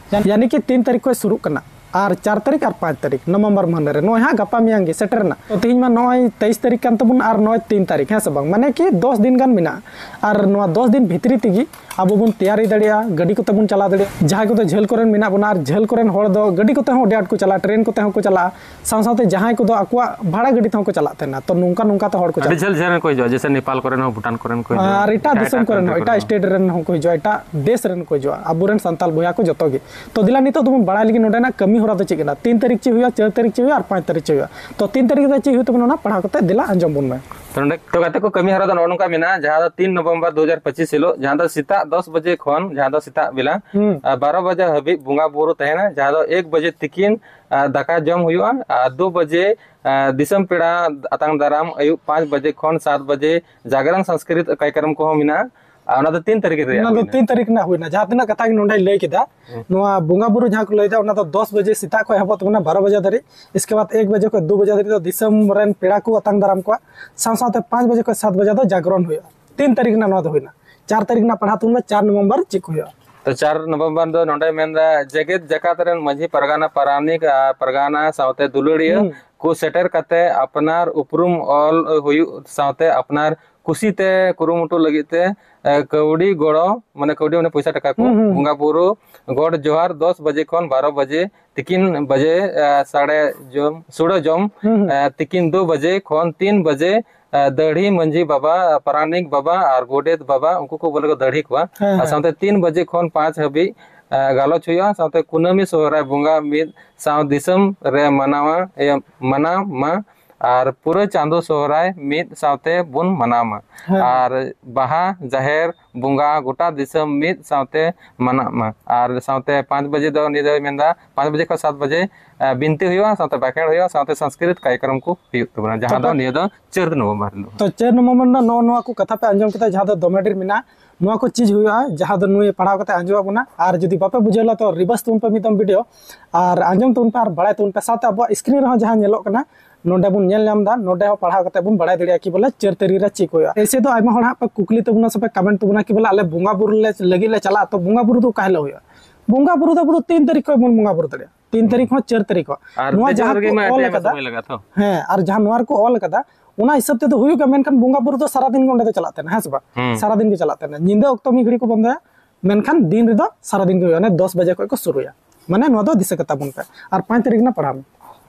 ᱭᱟᱱᱤ ᱠᱤ ᱛᱤᱱ ᱛᱟᱹᱨᱤᱠᱷ ᱠᱷᱚᱱ ᱥᱩᱨᱩᱜ ᱠᱟᱱᱟ ᱟᱨ ᱪᱟᱨ ᱛᱟᱹᱨᱤᱠᱷ ᱟᱨ ᱯᱟᱸᱪ ᱛᱟᱹᱨᱤᱠᱷ ᱱᱚᱵᱷᱮᱢᱵᱚᱨ ᱢᱟᱹᱦᱱᱟᱹ ᱨᱮ, ᱱᱚᱜᱼᱚᱭ ᱦᱟᱸᱜ ᱜᱟᱯᱟ ᱢᱮᱭᱟᱝ ᱜᱮ ᱥᱮᱴᱮᱨ ᱮᱱᱟ᱾ ᱛᱚ ᱛᱮᱦᱮᱧ ᱢᱟ ᱱᱚᱜᱼᱚᱭ ᱛᱮᱭᱤᱥ ᱛᱟᱹᱨᱤᱠᱷ ᱠᱟᱱ ᱛᱟᱵᱚᱱᱟ ᱟᱨ ᱱᱚᱜᱼᱚᱭ ᱛᱤᱱ ᱛᱟᱹᱨᱤᱠᱷ, ᱦᱮᱸ ᱥᱮ ᱵᱟᱝ? ᱢᱟᱱᱮ ᱠᱤ ᱫᱚᱥ ᱫᱤᱱ ᱜᱟᱱ ᱢᱮᱱᱟᱜᱼᱟ᱾ ᱟᱨ ᱱᱚᱣᱟ ᱫᱚᱥ ᱫᱤᱱ ᱵᱷᱤᱛᱨᱤ ᱛᱮᱜᱮ ᱟᱵᱚ ᱵᱚᱱ ᱛᱮᱭᱟᱨᱤ ᱫᱟᱲᱮᱭᱟᱜᱼᱟ, ᱜᱟᱹᱰᱤ ᱠᱚᱛᱮ ᱵᱚᱱ ᱪᱟᱞᱟᱣ ᱫᱟᱲᱮᱭᱟᱜᱼᱟ᱾ ᱡᱟᱦᱟᱸᱭ ᱠᱚᱫᱚ ᱡᱷᱟᱹᱞ ᱠᱚᱨᱮᱱ ᱢᱮᱱᱟᱜ ᱵᱚᱱᱟ, ᱟᱨ ᱡᱷᱟᱹᱞ ᱠᱚᱨᱮᱱ ᱦᱚᱲ ᱫᱚ ᱜᱟᱹᱰᱤ ᱠᱚᱛᱮ ᱦᱚᱸ ᱟᱹᱰᱤ ᱟᱸᱴ ᱠᱚ ᱪᱟᱞᱟᱜᱼᱟ, ᱴᱨᱮᱱ ᱠᱚᱛᱮ ᱦᱚᱸᱠᱚ ᱪᱟᱞᱟᱜᱼᱟ, ᱥᱟᱶ ᱥᱟᱶᱛᱮ ᱡᱟᱦᱟᱸᱭ ᱠᱚᱫᱚ ᱟᱠᱚᱣᱟᱜ ᱵᱷᱟᱲᱟ ᱜᱟᱹᱰᱤ ᱛᱮᱦᱚᱸ ᱠᱚ ᱪᱟᱞᱟᱜ ᱛᱟᱦᱮᱱᱟ᱾ ᱛᱚ ᱱᱚᱝᱠᱟ ᱱᱚᱝᱠᱟ ᱛᱮ ᱦᱚᱲ ᱠᱚ ᱟᱹᱰᱤ ᱪᱟᱞᱟᱜᱼᱟ᱾ ᱡᱷᱟᱹᱞ ᱡᱷᱟᱹᱞ ᱨᱮᱱ ᱠᱚ ᱦᱤᱡᱩᱜᱼᱟ, ᱡᱮᱭᱥᱮ ᱱᱮᱯᱟᱞ ᱠᱚᱨᱮᱱ ᱦᱚᱸ, ᱵᱷᱩᱴᱟᱱ ᱠᱚᱨᱮᱱ ᱠᱚ ᱦᱤᱡᱩᱜᱼᱟ, ᱟᱨ ᱮᱴᱟᱜ ᱮᱴᱟᱜ ᱫᱤᱥᱚᱢ country ᱠᱚᱨᱮᱱ ᱦᱚᱸ, ᱠᱚᱨᱮᱱ ᱮᱴᱟᱜ ᱦᱚᱸ᱾ ᱥᱴᱮᱴ ᱨᱮᱱ ᱦᱚᱸᱠᱚ ᱦᱤᱡᱩᱜᱼᱟ, ᱮᱴᱟᱜ ᱫᱮᱥ ᱨᱮᱱ ᱠᱚ ᱦᱤᱡᱩᱜᱼᱟ, ᱟᱵᱚᱨᱮᱱ ᱥᱟᱱᱛᱟᱞ ᱵᱚᱭᱦᱟ ᱠᱚ ᱡᱚᱛᱚ ᱜᱮ᱾ ᱛᱚ ᱫᱮᱞᱟ ᱱᱤᱛᱚᱜ ᱫᱚᱵᱚᱱ ᱵᱟᱲᱟᱭ ᱞᱟᱹᱜᱤᱫ ᱱᱚᱰᱮᱱᱟᱜ ᱠᱟᱹᱢᱤ ᱦᱚᱨᱟ ᱫᱚ ᱪᱮᱫ ᱠᱟᱱᱟ, ᱛᱤᱱ ᱛᱟᱹᱨᱤᱠᱷ ᱪᱮᱫ ᱦᱩᱭᱩᱜᱼᱟ, ᱪᱟᱨ ᱛᱟᱹᱨᱤᱠᱷ ᱪᱮᱫ ᱦᱩᱭᱩᱜᱼᱟ, ᱟᱨ ᱯᱟᱸᱪ ᱛᱟᱹᱨᱤᱠᱷ ᱪᱮᱫ ᱦᱩᱭᱩᱜᱼᱟ᱾ ᱛᱚ ᱛᱤᱱ ᱛᱟᱹᱨᱤᱠᱷ ᱨᱮ ᱪᱮᱫ ᱦᱩᱭᱩᱜ ᱛᱟᱵᱚᱱᱟ ᱚᱱᱟ ᱯᱟᱲᱦᱟᱣ ᱠᱟᱛᱮ ᱫᱮᱞᱟ ᱟᱸᱡᱚᱢ ᱵᱚᱱ ᱢᱮ᱾ ᱛᱚ ᱱᱚᱰᱮ ᱛᱚ ᱜᱟᱛᱮ ᱠᱚ, ᱠᱟᱹᱢᱤ ᱦᱚᱨᱟ ᱫᱚ ᱱᱚᱜᱼᱚ ᱱᱚᱝᱠᱟ ᱢᱮᱱᱟᱜᱼᱟ, ᱡᱟᱦᱟᱸ ᱫᱚ ᱛᱤᱱ ᱱᱚᱵᱷᱮᱢᱵᱚᱨ ᱫᱩ ᱦᱟᱡᱟᱨ ᱯᱚᱸᱪᱤᱥ ᱦᱤᱞᱳᱜ, ᱡᱟᱦᱟᱸ ᱫᱚ ᱥᱮᱛᱟᱜ ᱫᱚᱥ ᱵᱟᱡᱮ ᱠᱷᱚᱱ, ᱡᱟᱦᱟᱸ ᱫᱚ ᱥᱮᱛᱟᱜ ᱵᱮᱞᱟ, ᱦᱩᱸ᱾ ᱟᱨ ᱵᱟᱨᱚ ᱵᱟᱡᱮ ᱦᱟᱹᱵᱤᱡ ᱵᱚᱸᱜᱟ ᱵᱩᱨᱩ ᱛᱟᱦᱮᱱᱟ, ᱡᱟᱦᱟᱸ ᱫᱚ ᱮᱠ ᱵᱟᱡᱮ ᱛᱤᱠᱤᱱ, ᱟᱨ ᱫᱟᱠᱟ ᱡᱚᱢ ᱦᱩᱭᱩᱜᱼᱟ, ᱟᱨ ᱫᱩ ᱵᱟᱡᱮ, ᱟᱨ ᱫᱤᱥᱚᱢ ᱯᱮᱲᱟ ᱟᱛᱟᱝ ᱫᱟᱨᱟᱢ, ᱟᱹᱭᱩᱵ ᱯᱟᱸᱪ ᱵᱟᱡᱮ ᱠᱷᱚᱱ ᱥᱟᱛ ᱵᱟᱡᱮ ᱡᱟᱜᱽᱨᱚᱱ ᱥᱟᱝᱥᱠᱨᱤᱛ ᱠᱟᱨᱭᱚᱠᱨᱚᱢ ᱠᱚᱦᱚᱸ ᱢᱮᱱᱟᱜᱼᱟ᱾ ᱟᱨ ᱚᱱᱟ ᱫᱚ ᱛᱤᱱ ᱛᱟᱹᱨᱤᱠᱷ ᱨᱮᱭᱟᱜ ᱚᱱᱟ ᱫᱚ ᱦᱩᱭᱱᱟ? ᱛᱤᱱ ᱛᱟᱹᱨᱤᱠᱷ ᱨᱮᱱᱟᱜ ᱦᱩᱭᱱᱟ, ᱡᱟᱦᱟᱸ ᱛᱤᱱᱟᱹᱜ ᱠᱟᱛᱷᱟ ᱜᱮ ᱱᱚᱰᱮᱧ ᱞᱟᱹᱭ ᱠᱮᱫᱟ, ᱦᱩᱸ᱾ ᱱᱚᱣᱟ ᱵᱚᱸᱜᱟ ᱵᱩᱨᱩ ᱡᱟᱦᱟᱸ ᱠᱚ ᱞᱟᱹᱭ ᱮᱫᱟ, ᱚᱱᱟ ᱫᱚ ᱫᱚᱥ ᱵᱟᱡᱮ ᱥᱮᱛᱟᱜ ᱠᱷᱚᱱ ᱮᱦᱚᱵᱚᱜ ᱛᱟᱵᱚᱱᱟ, ᱵᱟᱨᱚ ᱵᱟᱡᱮ ᱫᱷᱟᱹᱨᱤᱡ᱾ ᱤᱥᱠᱮ ᱵᱟᱫ ᱮᱠ ᱵᱟᱡᱮ ᱠᱷᱚᱱ ᱫᱩ ᱵᱟᱡᱮ ᱫᱷᱟᱹᱨᱤᱡ ᱫᱚ ᱫᱤᱥᱚᱢ ᱨᱮᱱ ᱯᱮᱲᱟ ᱠᱚ ᱟᱛᱟᱝ ᱫᱟᱨᱟᱢ ᱠᱚᱣᱟ, ᱥᱟᱶ ᱥᱟᱶᱛᱮ ᱯᱟᱸᱪ ᱵᱟᱡᱮ ᱠᱷᱚᱱ ᱥᱟᱛ ᱵᱟᱡᱮ ᱫᱚ ᱡᱟᱜᱽᱨᱚᱱ ᱦᱩᱭᱩᱜᱼᱟ᱾ ᱛᱤᱱ ᱛᱟᱹᱨᱤᱠᱷ ᱨᱮᱱᱟᱜ ᱱᱚᱣᱟ ᱫᱚ ᱦᱩᱭᱱᱟ᱾ ᱪᱟᱨ ᱛᱟᱹᱨᱤᱠᱷ ᱨᱮᱱᱟᱜ ᱯᱟᱲᱦᱟᱣ ᱛᱟᱵᱚᱱ ᱢᱮ, ᱪᱟᱨ ᱱᱚᱵᱷᱮᱢᱵᱚᱨ ᱪᱮᱫ ᱠᱚ ᱦᱩᱭᱩᱜᱼᱟ? ᱛᱚ ᱪᱟᱨ ᱱᱚᱵᱷᱮᱢᱵᱚᱨ ᱫᱚ ᱱᱚᱰᱮ ᱢᱮᱱᱫᱟ, ᱡᱮᱜᱮᱛ ᱡᱟᱠᱟᱛ ᱨᱮᱱ ᱢᱟᱹᱡᱷᱤ ᱯᱟᱨᱜᱟᱱᱟ, ᱯᱟᱨᱟᱱᱤᱠ ᱟᱨ ᱯᱟᱨᱜᱟᱱᱟ ᱥᱟᱶᱛᱮ ᱫᱩᱞᱟᱹᱲᱤᱭᱟᱹ ᱦᱩᱸ᱾ ᱠᱚ ᱥᱮᱴᱮᱨ ᱠᱟᱛᱮ ᱟᱯᱱᱟᱨ ᱩᱯᱨᱩᱢ ᱚᱞ ᱦᱩᱭᱩᱜ ᱥᱟᱶᱛᱮ ᱟᱯᱱᱟᱨ ᱠᱩᱥᱤ ᱛᱮ ᱠᱩᱨᱩᱢᱩᱴᱩ ᱞᱟᱹᱜᱤᱫ ᱛᱮ, ᱮ, ᱠᱟᱹᱣᱰᱤ ᱜᱚᱲᱚ, ᱢᱟᱱᱮ ᱠᱟᱹᱣᱰᱤ, ᱢᱟᱱᱮ ᱯᱚᱭᱥᱟ ᱴᱟᱠᱟ ᱠᱚ, ᱦᱩᱸ, ᱦᱩᱸ, ᱦᱩᱸ᱾ ᱵᱚᱸᱜᱟ ᱵᱩᱨᱩ, ᱜᱚᱰ ᱡᱚᱦᱟᱨ ᱫᱚᱥ ᱵᱟᱡᱮ ᱠᱷᱚᱱ ᱵᱟᱨᱚ ᱵᱟᱡᱮ, ᱛᱤᱠᱤᱱ ᱵᱟᱡᱮ, ᱮ, ᱥᱟᱲᱮ ᱡᱚᱢ, ᱥᱩᱲᱟᱹ ᱡᱚᱢ, ᱦᱩᱸ, ᱦᱩᱸ᱾ ᱮ, ᱛᱤᱠᱤᱱ ᱫᱩ ᱵᱟᱡᱮ ᱠᱷᱚᱱ ᱛᱤᱱ ᱵᱟᱡᱮ, ᱮ, ᱫᱟᱹᱲᱦᱤ ᱢᱟᱹᱡᱷᱤ ᱵᱟᱵᱟ, ᱯᱟᱨᱟᱱᱤᱠ ᱵᱟᱵᱟ ᱟᱨ ᱜᱚᱰᱮᱛ ᱵᱟᱵᱟ, ᱩᱱᱠᱩ ᱠᱚ ᱵᱚᱞᱮ ᱠᱚ ᱫᱟᱹᱲᱦᱤ ᱠᱚᱣᱟ᱾ ᱦᱮᱸ, ᱟᱨ ᱦᱮᱸ᱾ ᱥᱟᱶᱛᱮ ᱛᱤᱱ ᱵᱟᱡᱮ ᱠᱷᱚᱱ ᱯᱟᱸᱪ ᱦᱟᱹᱵᱤᱡ, ᱮ, ᱜᱟᱞᱚᱪ ᱦᱩᱭᱩᱜᱼᱟ᱾ ᱥᱟᱶᱛᱮ ᱠᱩᱱᱟᱹᱢᱤ ᱥᱚᱦᱨᱟᱭ ᱵᱚᱸᱜᱟ ᱢᱤᱫ ᱥᱟᱶ ᱫᱤᱥᱚᱢ ᱨᱮ ᱢᱟᱱᱟᱣᱟ, ᱮ, ᱢᱟᱱᱟᱣ ᱢᱟ᱾ ᱟᱨ ᱯᱩᱨᱟᱹ ᱪᱟᱸᱫᱳ ᱥᱚᱦᱨᱟᱭ ᱢᱤᱫ ᱥᱟᱶᱛᱮ ᱵᱚᱱ ᱢᱟᱱᱟᱣ ᱢᱟ᱾ ᱦᱮᱸ᱾ ᱟᱨ ᱵᱟᱦᱟ, ᱡᱟᱦᱮᱨ, ᱵᱚᱸᱜᱟ ᱜᱚᱴᱟ ᱫᱤᱥᱚᱢ ᱢᱤᱫ ᱥᱟᱶᱛᱮ ᱢᱟᱱᱟᱜ ᱢᱟ᱾ ᱟᱨ ᱥᱟᱶᱛᱮ ᱯᱟᱸᱪ ᱵᱟᱡᱮ ᱫᱚ ᱩᱱᱤ ᱫᱚᱭ ᱢᱮᱱᱫᱟ, ᱯᱟᱸᱪ ᱵᱟᱡᱮ ᱠᱷᱚᱱ ᱥᱟᱛ ᱵᱟᱡᱮ, ᱟᱸ, ᱵᱤᱱᱛᱤ ᱦᱩᱭᱩᱜᱼᱟ, ᱥᱟᱶᱛᱮ ᱵᱟᱠᱷᱮᱲ ᱦᱩᱭᱩᱜᱼᱟ, ᱥᱟᱶᱛᱮ ᱥᱚᱝᱥᱠᱨᱤᱛ ᱠᱟᱨᱭᱚᱠᱨᱚᱢ ᱠᱚ ᱦᱩᱭᱩᱜ ᱛᱟᱵᱚᱱᱟ, ᱡᱟᱦᱟᱸ ᱫᱚ ᱛᱚᱵᱮ ᱱᱤᱭᱟᱹ ᱫᱚ ᱪᱟᱹᱛ ᱱᱚᱵᱷᱮᱢᱵᱚᱨ ᱨᱮ ᱦᱩᱭᱩᱜᱼᱟ᱾ ᱛᱚ ᱪᱟᱹᱛ ᱱᱚᱵᱷᱮᱢᱵᱚᱨ ᱨᱮᱱᱟᱜ ᱱᱚᱜᱼᱚ ᱱᱚᱣᱟ ᱠᱚ ᱠᱟᱛᱷᱟ ᱯᱮ ᱟᱸᱡᱚᱢ ᱠᱮᱫᱟ, ᱡᱟᱦᱟᱸ ᱫᱚ ᱫᱚᱢᱮ ᱰᱷᱮᱨ ᱢᱮᱱᱟᱜᱼᱟ, ᱱᱚᱣᱟ ᱠᱚ ᱪᱤᱡᱽ ᱦᱩᱭᱩᱜᱼᱟ, ᱡᱟᱦᱟᱸ ᱫᱚ ᱱᱩᱭ ᱯᱟᱲᱦᱟᱣ ᱠᱟᱛᱮ ᱟᱸᱡᱚᱢ ᱟᱵᱚᱱᱟ᱾ ᱟᱨ ᱡᱩᱫᱤ ᱵᱟᱯᱮ ᱵᱩᱡᱷᱟᱹᱣ ᱞᱮᱫᱟ, ᱛᱚ reverse ᱛᱟᱵᱚᱱ ᱯᱮ ᱢᱤᱫ ᱫᱚᱢ video, ᱟᱨ ᱟᱸᱡᱚᱢ ᱛᱟᱵᱚᱱ ᱯᱮ ᱟᱨ ᱵᱟᱲᱟᱭ ᱛᱟᱵᱚᱱ ᱯᱮ᱾ ᱥᱟᱶᱛᱮ ᱟᱵᱚᱣᱟᱜ screen ᱨᱮᱦᱚᱸ ᱡᱟᱦᱟᱸ ᱧᱮᱞᱚᱜ ᱠᱟᱱᱟ, ᱱᱚᱰᱮ ᱵᱚᱱ ᱧᱮᱞ ᱧᱟᱢ ᱮᱫᱟ, ᱱᱚᱰᱮ ᱦᱚᱸ ᱯᱟᱲᱦᱟᱣ ᱠᱟᱛᱮ ᱵᱚᱱ ᱵᱟᱲᱟᱭ ᱫᱟᱲᱮᱭᱟᱜᱼᱟ ᱠᱤ ᱵᱚᱞᱮ ᱪᱟᱹᱨ ᱛᱟᱹᱨᱤᱠᱷ ᱨᱮ ᱪᱮᱫ ᱠᱚ ᱦᱩᱭᱩᱜᱼᱟ᱾ ᱮᱭᱥᱮ ᱫᱚ ᱟᱭᱢᱟ ᱦᱚᱲ ᱦᱟᱸᱜ ᱯᱮ ᱠᱩᱠᱞᱤ ᱛᱟᱵᱚᱱᱟ ᱥᱮ ᱯᱮ comment ᱛᱟᱵᱚᱱᱟ ᱠᱤ ᱵᱚᱞᱮ ᱟᱞᱮ ᱵᱚᱸᱜᱟ ᱵᱩᱨᱩ ᱞᱮ ᱞᱟᱹᱜᱤᱫ ᱞᱮ ᱪᱟᱞᱟᱜᱼᱟ, ᱛᱚ ᱵᱚᱸᱜᱟ ᱵᱩᱨᱩ ᱫᱚ ᱚᱠᱟ ᱦᱤᱞᱳᱜ ᱦᱩᱭᱩᱜᱼᱟ? ᱵᱚᱸᱜᱟ ᱵᱩᱨᱩ ᱫᱚ ᱟᱵᱚ ᱫᱚ ᱛᱤᱱ ᱛᱟᱹᱨᱤᱠᱷ ᱠᱷᱚᱱ ᱵᱚᱱ ᱵᱚᱸᱜᱟ ᱵᱩᱨᱩ ᱫᱟᱲᱮᱭᱟᱜᱼᱟ, ᱛᱤᱱ ᱛᱟᱹᱨᱤᱠᱷ ᱦᱚᱸ ᱪᱟᱹᱨ ᱛᱟᱹᱨᱤᱠᱷ ᱦᱚᱸ᱾ ᱟᱨ ᱱᱚᱣᱟ ᱫᱮᱡᱚᱜ ᱡᱟᱦᱟᱸ ᱨᱮᱜᱮ ᱠᱚ ᱢᱟ ᱚᱞ ᱟᱹᱰᱤ ᱟᱭᱢᱟ ᱟᱠᱟᱫᱟ, ᱥᱚᱢᱚᱭ ᱞᱟᱜᱟᱜᱼᱟ ᱛᱚ᱾ ᱦᱮᱸ, ᱟᱨ ᱡᱟᱦᱟᱸ ᱱᱚᱣᱟ ᱨᱮᱠᱚ ᱚᱞ ᱟᱠᱟᱫᱟ, ᱚᱱᱟ ᱦᱤᱥᱟᱹᱵ ᱛᱮᱫᱚ ᱦᱩᱭᱩᱜ ᱜᱮᱭᱟ, ᱢᱮᱱᱠᱷᱟᱱ ᱵᱚᱸᱜᱟ ᱵᱩᱨᱩ ᱫᱚ ᱥᱟᱨᱟᱫᱤᱱ ᱜᱮ ᱚᱸᱰᱮ ᱫᱚ ᱪᱟᱞᱟᱜ ᱛᱟᱦᱮᱱᱟ, ᱦᱮᱸ ᱥᱮ ᱵᱟᱝ? ᱦᱩᱸ᱾ ᱥᱟᱨᱟᱫᱤᱱ ᱜᱮ ᱪᱟᱞᱟᱜ ᱛᱟᱦᱮᱱᱟ᱾ ᱧᱤᱫᱟᱹ ᱚᱠᱛᱚ ᱢᱤᱫ ᱜᱷᱟᱹᱲᱤ ᱠᱚ ᱵᱚᱱᱫᱚᱭᱟ, ᱢᱮᱱᱠᱷᱟᱱ ᱫᱤᱱ ᱨᱮᱫᱚ ᱥᱟᱨᱟᱫᱤᱱ ᱜᱮ ᱦᱩᱭᱩᱜᱼᱟ, ᱚᱱᱮ ᱫᱚᱥ ᱵᱟᱡᱮ ᱠᱷᱚᱱ ᱠᱚ ᱥᱩᱨᱩᱭᱟ᱾ ᱢᱟᱱᱮ ᱱᱚᱣᱟ ᱫᱚ ᱫᱤᱥᱟᱹ ᱠᱟᱛᱟ ᱵᱚᱱ ᱯᱮ᱾ ᱟᱨ ᱯᱟᱸᱪ ᱛᱟᱹᱨᱤᱠᱷ ᱨᱮᱱᱟᱜ ᱯᱟᱲᱦᱟᱣ ᱢᱮ᱾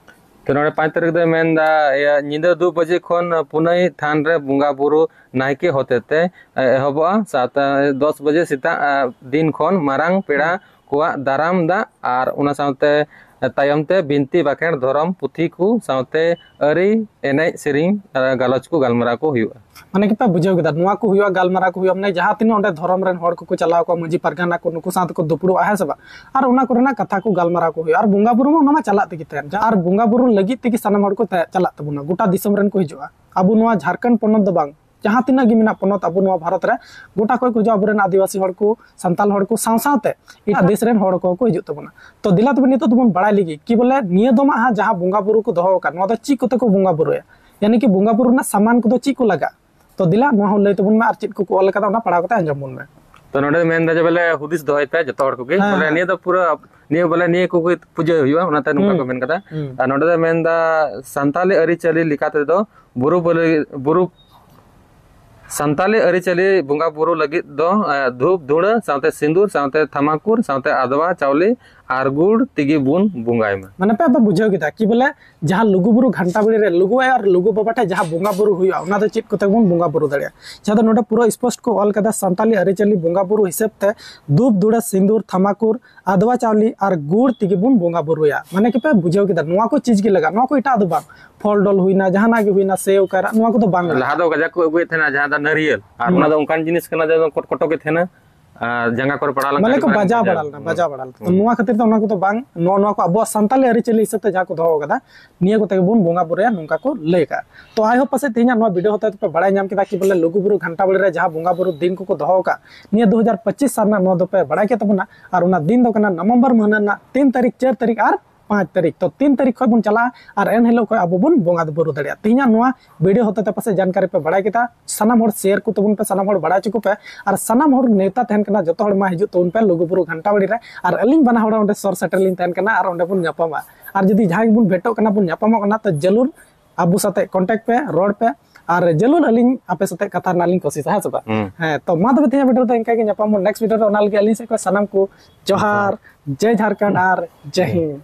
ᱛᱚ ᱱᱚᱰᱮ ᱯᱟᱸᱪ ᱛᱟᱹᱨᱤᱠᱷ ᱫᱚᱭ ᱢᱮᱱᱫᱟ, ᱤᱭᱟᱹ, ᱧᱤᱫᱟᱹ ᱫᱩ ᱵᱟᱡᱮ ᱠᱷᱚᱱ ᱯᱩᱱᱟᱹᱭ ᱛᱷᱟᱱ ᱨᱮ ᱵᱚᱸᱜᱟ ᱵᱩᱨᱩ ᱱᱟᱭᱠᱮ ᱦᱚᱛᱮᱛᱮ, ᱮ, ᱮᱦᱚᱵᱚᱜᱼᱟ᱾ ᱥᱟᱶᱛᱮ ᱫᱚᱥ ᱵᱟᱡᱮ ᱥᱮᱛᱟᱜ, ᱮ, ᱫᱤᱱ ᱠᱷᱚᱱ ᱢᱟᱨᱟᱝ ᱯᱮᱲᱟ ᱦᱩᱸ᱾ ᱠᱚᱣᱟᱜ ᱫᱟᱨᱟᱢ ᱫᱟᱜ ᱟᱨ ᱚᱱᱟ ᱥᱟᱶᱛᱮ ᱛᱟᱭᱚᱢ ᱛᱮ ᱵᱤᱱᱛᱤ ᱵᱟᱠᱷᱮᱲ, ᱫᱷᱚᱨᱚᱢ ᱯᱩᱛᱷᱤ ᱠᱚ ᱥᱟᱶᱛᱮ ᱟᱹᱨᱤ ᱮᱱᱮᱡ ᱥᱮᱨᱮᱧ, ᱟᱨ ᱜᱟᱞᱚᱪ ᱠᱚ ᱜᱟᱞᱢᱟᱨᱟᱣ ᱠᱚ ᱦᱩᱭᱩᱜᱼᱟ᱾ ᱢᱟᱱᱮ ᱠᱤ ᱯᱮ ᱵᱩᱡᱷᱟᱹᱣ ᱠᱮᱫᱟ, ᱱᱚᱣᱟ ᱠᱚ ᱦᱩᱭᱩᱜᱼᱟ, ᱜᱟᱞᱢᱟᱨᱟᱣ ᱠᱚ ᱦᱩᱭᱩᱜᱼᱟ, ᱢᱟᱱᱮ ᱡᱟᱦᱟᱸ ᱛᱤᱱᱟᱹᱜ ᱚᱸᱰᱮ ᱫᱷᱚᱨᱚᱢ ᱨᱮᱱ ᱦᱚᱲ ᱠᱚᱠᱚ ᱪᱟᱞᱟᱣ ᱠᱚᱜᱼᱟ, ᱢᱟᱹᱡᱷᱤ ᱯᱟᱨᱜᱟᱱᱟ ᱠᱚ, ᱱᱩᱠᱩ ᱥᱟᱶ ᱛᱮᱠᱚ ᱫᱩᱯᱲᱩᱵᱼᱟ, ᱦᱮᱸ ᱥᱮ ᱵᱟᱝ? ᱟᱨ ᱚᱱᱟ ᱠᱚᱨᱮᱱᱟᱜ ᱠᱟᱛᱷᱟ ᱠᱚ ᱜᱟᱞᱢᱟᱨᱟᱣ ᱠᱚ ᱦᱩᱭᱩᱜᱼᱟ, ᱟᱨ ᱵᱚᱸᱜᱟ ᱵᱩᱨᱩ ᱢᱟ ᱚᱱᱟ ᱢᱟ ᱪᱟᱞᱟᱜ ᱛᱮᱜᱮ ᱛᱟᱦᱮᱱ, ᱟᱨ ᱵᱚᱸᱜᱟ ᱵᱩᱨᱩ ᱞᱟᱹᱜᱤᱫ ᱛᱮᱜᱮ ᱥᱟᱱᱟᱢ ᱦᱚᱲ ᱠᱚ ᱛᱟ-, ᱪᱟᱞᱟᱜ ᱛᱟᱵᱚᱱᱟ, ᱜᱚᱴᱟ ᱫᱤᱥᱚᱢ ᱨᱮᱱ ᱠᱚ ᱦᱤᱡᱩᱜᱼᱟ᱾ ᱟᱵᱚ ᱱᱚᱣᱟ ᱡᱷᱟᱲᱠᱷᱚᱸᱰ ᱯᱚᱱᱚᱛ ᱫᱚ ᱵᱟᱝ, ᱡᱟᱦᱟᱸ ᱛᱤᱱᱟᱹᱜ ᱜᱮ ᱢᱮᱱᱟᱜ ᱯᱚᱱᱚᱛ ᱟᱵᱚ ᱱᱚᱣᱟ ᱵᱷᱟᱨᱚᱛ ᱨᱮ, ᱜᱚᱴᱟ ᱠᱷᱚᱱ ᱠᱚ ᱦᱤᱡᱩᱜᱼᱟ, ᱟᱵᱚᱨᱮᱱ ᱟᱹᱫᱤᱵᱟᱹᱥᱤ ᱦᱚᱲ ᱠᱚ, ᱥᱟᱱᱛᱟᱞ ᱦᱚᱲ ᱠᱚ, ᱥᱟᱶ ᱥᱟᱶᱛᱮ ᱮᱴᱟᱜ ᱫᱮᱥ ᱨᱮᱱ ᱦᱚᱲ ᱠᱚᱦᱚᱸ ᱠᱚ ᱦᱤᱡᱩᱜ ᱛᱟᱵᱚᱱᱟ᱾ ᱛᱚ ᱫᱮᱞᱟ ᱛᱚᱵᱮ ᱱᱤᱛᱚᱜ ᱫᱚᱵᱚᱱ ᱵᱟᱲᱟᱭ ᱞᱮᱜᱮ ᱠᱤ ᱵᱚᱞᱮ ᱱᱤᱭᱟᱹ ᱫᱚᱢ ᱦᱟᱸᱜ ᱡᱟᱦᱟᱸ ᱵᱚᱸᱜᱟ ᱵᱩᱨᱩ ᱠᱚ ᱫᱚᱦᱚ ᱟᱠᱟᱫ, ᱱᱚᱣᱟ ᱫᱚ ᱪᱮᱫ ᱠᱚᱛᱮ ᱠᱚ ᱵᱚᱸᱜᱟ ᱵᱩᱨᱩᱭᱟ, ᱭᱟᱱᱤ ᱠᱤ ᱵᱚᱸᱜᱟ ᱵᱩᱨᱩ ᱨᱮᱱᱟᱜ ᱥᱟᱢᱟᱱ ᱠᱚᱫᱚ ᱪᱮᱫ ᱠᱚ ᱞᱟᱜᱟᱜᱼᱟ? ᱛᱚ ᱫᱮᱞᱟ ᱱᱚᱣᱟ ᱦᱚᱸ ᱞᱟᱹᱭ ᱛᱟᱵᱚᱱ ᱢᱮ, ᱟᱨ ᱪᱮᱫ ᱠᱚᱠᱚ ᱚᱞ ᱟᱠᱟᱫᱟ, ᱚᱱᱟ ᱯᱟᱲᱦᱟᱣ ᱠᱟᱛᱮ ᱟᱸᱡᱚᱢ ᱵᱚᱱ ᱢᱮ᱾ ᱛᱚ ᱱᱚᱰᱮ ᱢᱮᱱᱫᱟ ᱡᱮ ᱵᱚᱞᱮ ᱦᱩᱫᱤᱥ ᱫᱚᱦᱚᱭ ᱯᱮ ᱡᱚᱛᱚ ᱦᱚᱲ ᱠᱚᱜᱮ, ᱦᱮᱸ, ᱵᱚᱞᱮ ᱦᱮᱸ᱾ ᱱᱤᱭᱟᱹ ᱫᱚ ᱯᱩᱨᱟᱹ, ᱱᱤᱭᱟᱹ ᱵᱚᱞᱮ ᱱᱤᱭᱟᱹ ᱠᱚᱜᱮ ᱯᱩᱡᱟᱹ ᱦᱩᱭᱩᱜᱼᱟ, ᱚᱱᱟᱛᱮ ᱱᱚᱝᱠᱟ ᱦᱩᱸ, ᱠᱚ ᱢᱮᱱ ᱠᱟᱫᱟ᱾ ᱦᱩᱸ᱾ ᱟᱨ ᱱᱚᱰᱮ ᱫᱚ ᱢᱮᱱᱫᱟ ᱥᱟᱱᱛᱟᱞᱤ ᱟᱹᱨᱤᱪᱟᱹᱞᱤ ᱞᱮᱠᱟ ᱛᱮᱫᱚ ᱵᱩᱨᱩ ᱵᱚᱞᱤ, ᱵᱩᱨᱩ, ᱥᱟᱱᱛᱟᱞᱤ ᱟᱹᱨᱤᱪᱟᱹᱞᱤ ᱵᱚᱸᱜᱟ ᱵᱩᱨᱩ ᱞᱟᱹᱜᱤᱫ ᱫᱚ, ᱮ, ᱫᱷᱩᱯ, ᱫᱷᱩᱬᱟᱹ ᱥᱟᱶᱛᱮ ᱥᱤᱸᱫᱩᱨ ᱥᱟᱶᱛᱮ ᱛᱷᱟᱢᱟᱠᱩᱨ ᱥᱟᱶᱛᱮ ᱟᱫᱽᱣᱟ ᱪᱟᱣᱞᱮ ᱟᱨ ᱜᱩᱲ ᱛᱮᱜᱮ ᱵᱚᱱ ᱵᱚᱸᱜᱟᱭ ᱢᱟ᱾ ᱢᱟᱱᱮ ᱯᱮ ᱟᱯᱮ ᱵᱩᱡᱷᱟᱹᱣ ᱠᱮᱫᱟ ᱠᱤ ᱵᱚᱞᱮ ᱡᱟᱦᱟᱸ ᱞᱩᱜᱩᱵᱩᱨᱩ ᱜᱷᱟᱱᱴᱟ ᱵᱟᱲᱮ ᱨᱮ ᱞᱩᱜᱩ ᱟᱭᱳ ᱟᱨ ᱞᱩᱜᱩ ᱵᱟᱵᱟ ᱴᱷᱮᱱ ᱡᱟᱦᱟᱸ ᱵᱚᱸᱜᱟ ᱵᱩᱨᱩ ᱦᱩᱭᱩᱜᱼᱟ, ᱚᱱᱟ ᱫᱚ ᱪᱮᱫ ᱠᱚᱛᱮ ᱵᱚᱱ ᱵᱚᱸᱜᱟ ᱵᱩᱨᱩ ᱫᱟᱲᱮᱭᱟᱜᱼᱟ? ᱡᱟᱦᱟᱸ ᱫᱚ ᱱᱚᱰᱮ ᱯᱩᱨᱟᱹ ᱥᱯᱚᱥᱴ ᱠᱚ ᱚᱞ ᱠᱟᱫᱟ, ᱥᱟᱱᱛᱟᱞᱤ ᱟᱹᱨᱤᱪᱟᱹᱞᱤ ᱵᱚᱸᱜᱟ ᱵᱩᱨᱩ ᱦᱤᱥᱟᱹᱵ ᱛᱮ ᱫᱷᱩᱯ, ᱫᱷᱩᱲᱟᱹ, ᱥᱤᱸᱫᱩᱨ, ᱛᱷᱟᱢᱟᱠᱩᱨ, ᱟᱫᱽᱣᱟ ᱪᱟᱣᱞᱮ ᱟᱨ ᱜᱩᱲ ᱛᱮᱜᱮ ᱵᱚᱱ ᱵᱚᱸᱜᱟ ᱵᱩᱨᱩᱭᱟ᱾ ᱢᱟᱱᱮ ᱠᱤ ᱯᱮ ᱵᱩᱡᱷᱟᱹᱣ ᱠᱮᱫᱟ, ᱱᱚᱣᱟ ᱠᱚ ᱪᱤᱡᱽ ᱜᱮ ᱞᱟᱜᱟᱜᱼᱟ, ᱱᱚᱣᱟ ᱠᱚ ᱮᱴᱟᱜ ᱫᱚ ᱵᱟᱝ᱾ ᱯᱷᱚᱞ ᱰᱚᱞ ᱦᱩᱭᱱᱟ, ᱡᱟᱦᱟᱱᱟᱜ ᱜᱮ ᱦᱩᱭᱱᱟ, ᱥᱮᱣ, ᱠᱟᱭᱨᱟ, ᱱᱚᱣᱟ ᱠᱚᱫᱚ ᱵᱟᱝ ᱞᱟᱜᱟᱜᱼᱟ᱾ ᱞᱟᱦᱟ ᱫᱚ ᱠᱟᱡᱟᱠ ᱠᱚ ᱟᱹᱜᱩᱭᱮᱫ ᱛᱟᱦᱮᱱᱟ, ᱡᱟᱦᱟᱸ ᱫᱚ ᱱᱟᱹᱨᱤᱭᱟᱹᱞ, ᱟᱨ ᱦᱩᱸ᱾ ᱚᱱᱟ ᱫᱚ ᱚᱱᱠᱟᱱ ᱡᱤᱱᱤᱥ ᱠᱟᱱᱟ ᱡᱟᱦᱟᱸ ᱫᱚ ᱠᱚᱴ-, ᱠᱚᱴᱚ ᱜᱮ ᱛᱟᱦᱮᱱᱟ᱾ ᱟᱨ ᱡᱟᱸᱜᱟ ᱠᱚᱨᱮ ᱯᱟᱲᱟᱣ ᱞᱮᱱᱠᱷᱟᱱ ᱢᱟᱱᱮ ᱠᱚ ᱟᱹᱰᱤ ᱢᱟᱨᱟᱝ ᱵᱟᱡᱟᱣ ᱵᱟᱲᱟ ᱞᱮᱱᱟ, ᱦᱩᱸ᱾ ᱵᱟᱡᱟᱣ ᱵᱟᱲᱟ ᱞᱮᱱᱟ᱾ ᱛᱚ ᱦᱩᱸ᱾ ᱱᱚᱣᱟ ᱠᱷᱟᱹᱛᱤᱨ ᱛᱮ ᱚᱱᱟ ᱠᱚᱫᱚ ᱵᱟᱝ, ᱱᱚᱣᱟ, ᱱᱚᱣᱟ ᱠᱚ ᱟᱵᱚᱣᱟᱜ ᱥᱟᱱᱛᱟᱞᱤ ᱟᱹᱨᱤᱪᱟᱹᱞᱤ ᱦᱤᱥᱟᱹᱵ ᱛᱮ ᱡᱟᱦᱟᱸ ᱠᱚ ᱫᱚᱦᱚ ᱟᱠᱟᱫᱟ, ᱱᱤᱭᱟᱹ ᱠᱚᱛᱮ ᱜᱮᱵᱚᱱ ᱵᱚᱸᱜᱟ ᱵᱩᱨᱩᱭᱟ, ᱱᱚᱝᱠᱟ ᱠᱚ ᱞᱟᱹᱭ ᱠᱟᱜᱼᱟ᱾ ᱛᱚ I hope ᱯᱟᱥᱮᱡ ᱛᱮᱦᱮᱧᱟᱜ ᱱᱚᱣᱟ ᱵᱷᱤᱰᱤᱭᱳ ᱦᱚᱛᱮ ᱛᱮᱯᱮ ᱵᱟᱲᱟᱭ ᱧᱟᱢ ᱠᱮᱫᱟ ᱠᱤ ᱵᱚᱞᱮ ᱞᱩᱜᱩᱵᱩᱨᱩ ᱜᱷᱟᱱᱴᱟ ᱵᱟᱲᱮ ᱨᱮ ᱡᱟᱦᱟᱸ ᱵᱚᱸᱜᱟ ᱵᱩᱨᱩ ᱫᱤᱱ ᱠᱚᱠᱚ ᱫᱚᱦᱚ ᱟᱠᱟᱫ, ᱱᱤᱭᱟᱹ ᱫᱩ ᱦᱟᱡᱟᱨ ᱯᱚᱸᱪᱤᱥ ᱥᱟᱞ ᱨᱮᱱᱟᱜ ᱱᱚᱣᱟ ᱫᱚᱯᱮ ᱵᱟᱲᱟᱭ ᱠᱮᱫ ᱛᱟᱵᱚᱱᱟ᱾ ᱟᱨ ᱚᱱᱟ ᱫᱤᱱ ᱫᱚ ᱠᱟᱱᱟ ᱱᱚᱵᱷᱮᱢᱵᱚᱨ ᱢᱟᱹᱦᱱᱟᱹ ᱨᱮᱱᱟᱜ ᱛᱤᱱ ᱛᱟᱹᱨᱤᱠᱷ, ᱪᱟᱨ ᱛᱟᱹᱨᱤᱠᱷ ᱟᱨ ᱯᱟᱸᱪ ᱛᱟᱹᱨᱤᱠᱷ᱾ ᱛᱚ ᱛᱤᱱ ᱛᱟᱹᱨᱤᱠᱷ ᱠᱷᱚᱱ ᱵᱚᱱ ᱪᱟᱞᱟᱜᱼᱟ ᱟᱨ ᱮᱱ ᱦᱤᱞᱳᱜ ᱠᱷᱚᱱ ᱟᱵᱚ ᱵᱚᱱ ᱵᱚᱸᱜᱟ ᱵᱩᱨᱩ ᱫᱟᱲᱮᱭᱟᱜᱼᱟ᱾ ᱛᱮᱦᱮᱧᱟᱜ ᱱᱚᱣᱟ ᱵᱷᱤᱰᱤᱭᱳ ᱦᱚᱛᱮ ᱛᱮ ᱯᱟᱥᱮᱡ ᱡᱟᱱᱠᱟᱨᱤ ᱯᱮ ᱵᱟᱲᱟᱭ ᱠᱮᱫᱟ᱾ ᱥᱟᱱᱟᱢ ᱦᱚᱲ ᱥᱮᱭᱟᱨ ᱠᱚ ᱛᱟᱵᱚᱱ ᱯᱮ, ᱥᱟᱱᱟᱢ ᱦᱚᱲ ᱵᱟᱲᱟᱭ ᱦᱚᱪᱚ ᱠᱚᱯᱮ᱾ ᱟᱨ ᱥᱟᱱᱟᱢ ᱦᱚᱲ ᱱᱮᱣᱛᱟ ᱛᱟᱦᱮᱱ ᱠᱟᱱᱟ, ᱡᱚᱛᱚ ᱦᱚᱲ ᱢᱟ ᱦᱤᱡᱩᱜ ᱛᱟᱵᱚᱱ ᱯᱮ ᱞᱩᱜᱩᱵᱩᱨᱩ ᱜᱷᱟᱱᱴᱟ ᱵᱟᱲᱮ ᱨᱮ᱾ ᱟᱨ ᱟᱹᱞᱤᱧ ᱵᱟᱱᱟ ᱦᱚᱲ ᱚᱸᱰᱮ ᱥᱚᱨ ᱥᱮᱴᱮᱨ ᱞᱤᱧ ᱛᱟᱦᱮᱱ ᱠᱟᱱᱟ ᱟᱨ ᱚᱸᱰᱮ ᱵᱚᱱ ᱧᱟᱯᱟᱢᱟ᱾ ᱟᱨ ᱡᱩᱫᱤ ᱡᱟᱦᱟᱸᱭ ᱜᱮᱵᱚᱱ ᱵᱷᱮᱴᱚᱜ ᱠᱟᱱᱟ, ᱵᱚᱱ ᱧᱟᱯᱟᱢᱚᱜ ᱠᱟᱱᱟ, ᱛᱚ ᱡᱟᱹᱨᱩᱲ ᱟᱵᱚ ᱥᱟᱛᱮ ᱠᱚᱱᱴᱟᱠᱴ ᱯᱮ, ᱨᱚᱲ ᱯᱮ᱾ ᱟᱨ ᱡᱟᱹᱨᱩᱲ ᱟᱹᱞᱤᱧ ᱟᱯᱮ ᱥᱟᱛᱮ ᱠᱟᱛᱷᱟ ᱨᱮᱱᱟᱜ ᱞᱤᱧ ᱠᱳᱥᱤᱥᱟ, ᱦᱮᱸ ᱥᱮ ᱵᱟᱝ? ᱦᱩᱸ᱾ ᱦᱮᱸ, ᱛᱚ ᱢᱟ ᱛᱚᱵᱮ ᱛᱮᱦᱮᱧᱟᱜ ᱵᱷᱤᱰᱤᱭᱳ ᱫᱚ ᱤᱱᱠᱟ ᱜᱮ, ᱧᱟᱯᱟᱢ ᱵᱚᱱ ᱱᱮᱠᱥᱴ ᱵᱷᱤᱰᱤᱭᱳ ᱨᱮ᱾ ᱚᱱᱟ ᱞᱟᱹᱜᱤᱫ ᱟᱹᱞᱤᱧ ᱥᱮᱫ ᱠᱷᱚᱱ ᱥᱟᱱᱟᱢ ᱠᱚ ᱡᱚᱦᱟᱨ, ᱡᱚᱦᱟᱨ᱾ ᱡᱟᱭ ᱡᱷᱟᱨᱠᱷᱚᱸᱰ ᱟᱨ ᱡᱟᱭ ᱦᱤᱱᱫ᱾